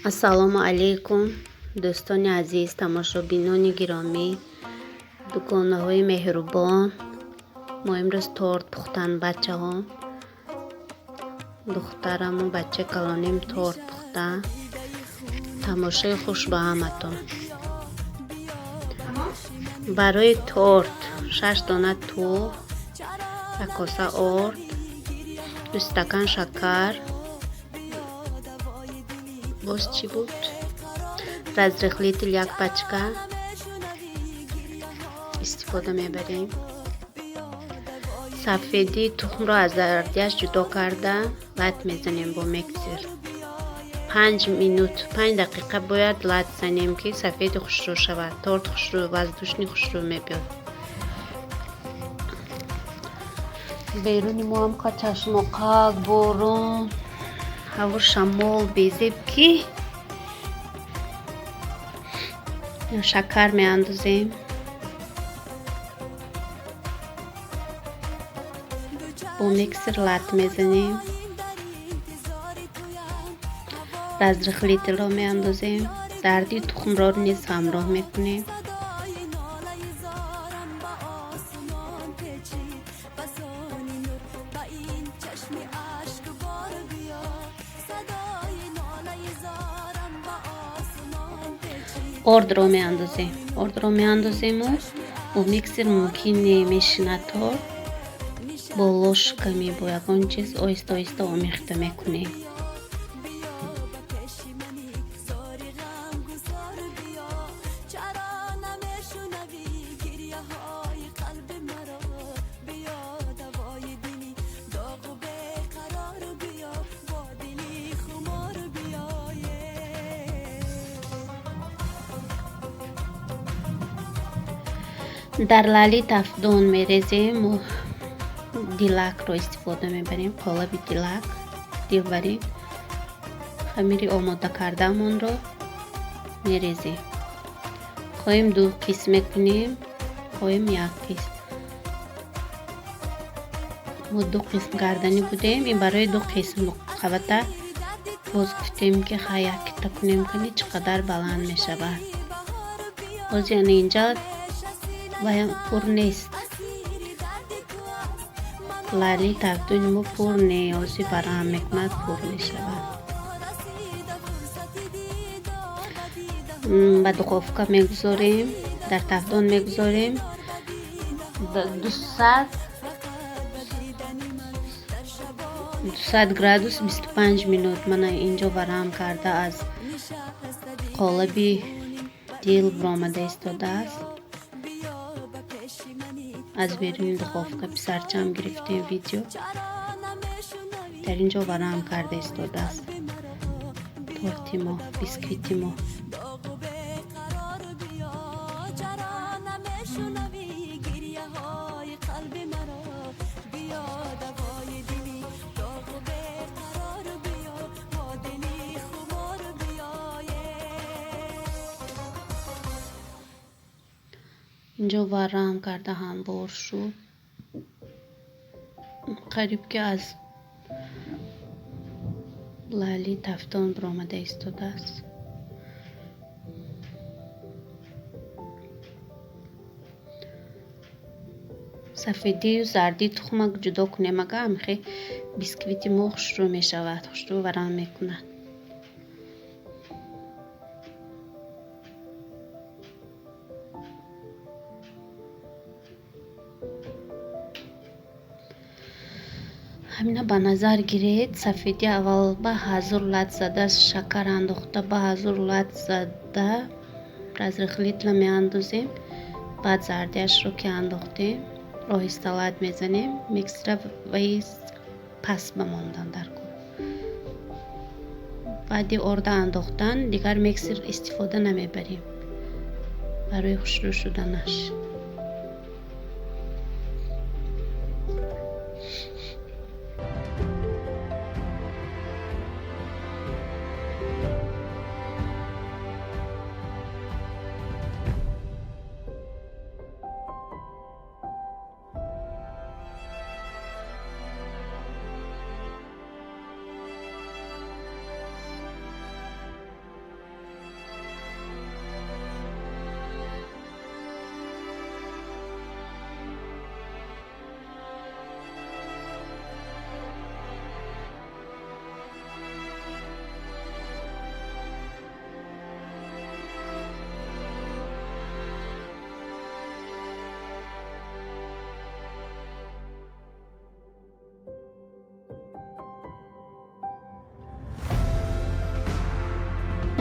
Ассалому алайкум, дӯстони азиз, тамошобинони гиромӣ, дугонаҳои меҳрубон. Мо имрӯз торт пухтан, бачаҳо. Духтараму бачаи калоним торт пухтан. Тамошои хуш ба ҳаматон. Барои торт 6 дона тухм, як коса орд, 2 стакан шакар, боз чӣ буд? Разрыхлитель як пачка истифода мебарем. Сафедии тухмро аз зардиаш ҷудо карда лат мезанем бо миксер. 5 минут, 5 дақиқа бояд лат занем, ки сафеди хушрӯ шавад. Торт хушрӯ, воздушный хушрӯ мебиёд. Беруни мо ҳам чашмоқак, борон, ҳаво шамол безеб, ки шакар меандозем. Бо миксер лат мезанем. Разрыхлителро меандозем. Зарди тухмро низ ҳамроҳ мекунем. Ордро меандозем. Ордро меандозему бо миксер мумкин мешинад торт. Бо ложками, бо ягон чиз оҳиста оҳиста омехта мекунем. Дар лали тафдон мерезем. Мо дилакро истифода мебарем, қолаби дилак, дилбарин. Хамири омода кардаамонро мерезем. Хоҳем ду қисм мекунем, хоҳем як қисм. Мо ду қисм карданӣ будем, ин барои ду қисм қабата боз гуфтем, ки ха як кита кунем, кани чӣ қадар баланд мешавад. Боз яъне инҷа ваям пур нест. Лали тафдони мо пур не, ози бараҳам мекунад, пур мешавад. Ба духовка мегузорем, дар тафдон мегузорем. 200 градус 25 минут. Мана инҷо варам карда аз қолаби дил баромада истодааст. Аз беруни духовка писарчам гирифтем видео. Дар инҷо варам карда истодааст торти мо, бисквити мо. Инҷо варам карда ҳамвор шуд. Қариб ки аз лали тафдон баромада истодааст. Сафедию зардии тухма ҷудо кунем, ага ҳамихе бисквити мо хушрӯ мешавад, хушрӯ варам мекунад. Ҳамина ба назар гиред, сафедӣ аввал ба ҳазур лат зада, шакар андохта ба ҳазур лат зада, разрыхлитель меандозем, баъд зардиашро ки андохтем, оҳиста лат мезанем, миксера ваи паст ба мондан дар кор. Баъди орда андохтан дигар миксер истифода намебарем барои хушрӯ шуданаш.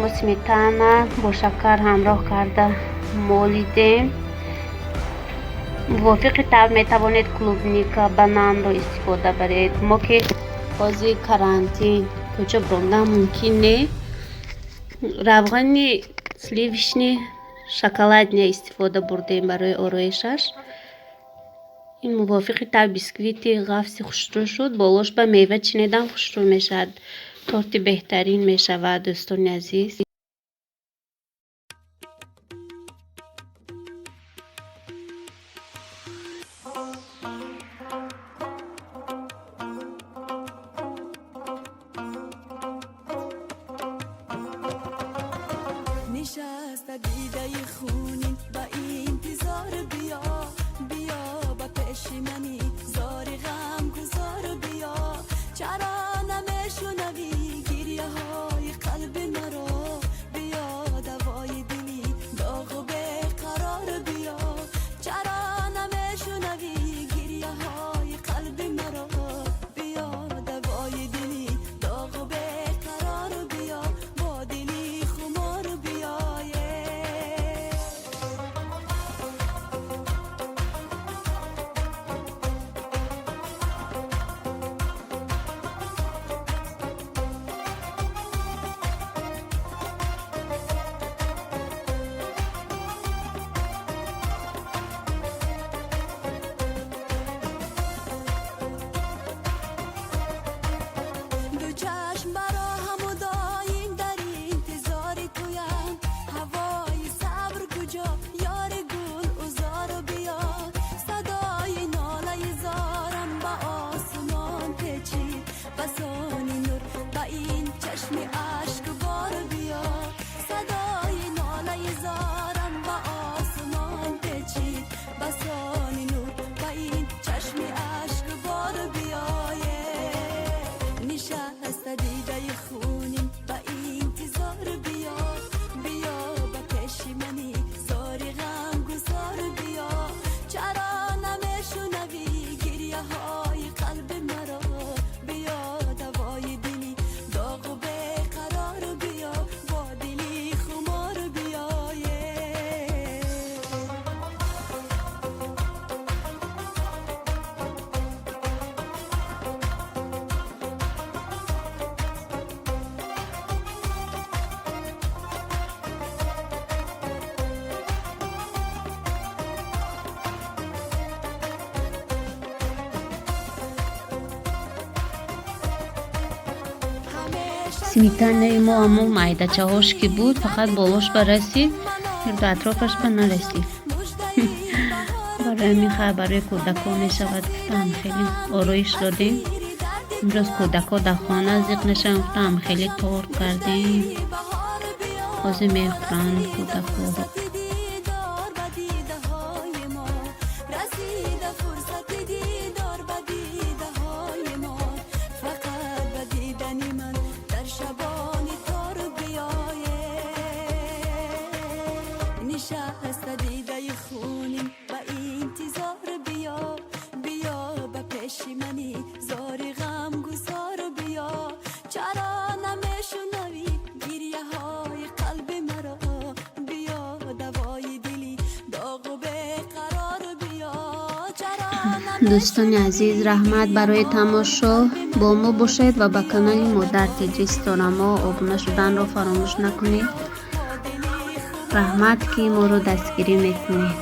Мо сметана бо шакар ҳамроҳ карда молидем. Мувофиқи табъ метавонед клубника, бананро истифода баред. Мо ки ҳозир карантин, куҷо брондан мумкин не, равғани сливочный шоколадный истифода бурдем барои ороишаш. Ин мувофиқи табъ бисквити ғафси хушрӯ шуд. Болош ба мева чинидан хушрӯ мешавад. Торти беҳтарин мешавад, дӯстони азиз. نشست دیده خونین با انتظار بیا بیا با پیش منی زار غم گذار بیا چرا نمیشنوی گریه های قلب مرا بیا دوای دلی داغ و بیقرار بیا چرا نمیشنوی گریه های قلب مرا بیا دوای دلی داغ و بیقرار بیا با دلی خمار بیایه. دو چشم برا هم و دایم در انتظار تویم هوای صبر کجا یار گل ازار بیا صدای ناله زارم به آسمان پیچید بسانی نور به این چشم اشک بار بیا صدای ناله زارم به آسمان پیچید بسانی نور به این چشم اشک بار بیایه. نشست دیده خونین به انتظار بیا بیا به پیش منی زار غم گذار بیا چرا نمیشنوی گریه های قلب مرا بیا دوای دلی داغ و بیقرار بیا با دلی خمار بیایه. Сметанаи мо ҳамон майдачаҳош ки буд, фақат болош ба расид, гирду атрофаш ба нарасид. Барои ҳамин хай барои кӯдакҳо мешавад гуфтам, хеле ороиш додем. Имрӯз кӯдакҳо дар хона зиқ нашаванд гуфтам, хеле торт кардем. Ҳозир мехӯранд кӯдакҳо. دیدار به دیده های ما رسیده فرصت دیدار به دیده های ما فقط به دیدن من در شبان تار بیایه. نشست دیده خونین به انتظار بیا بیا به پیش منی زار غم گذار بیا چرا نمیشنوی گریه های قلب مرا بیا دوای دلی داغ و بیقرار بیا چرا Дӯстони азиз, раҳмат барои тамошо. Бо мо бошед ва ба канали Модар Теҷи Ситорамо обуна шуданро фаромӯш накунед. Раҳмат, ки моро дастгирӣ мекунед.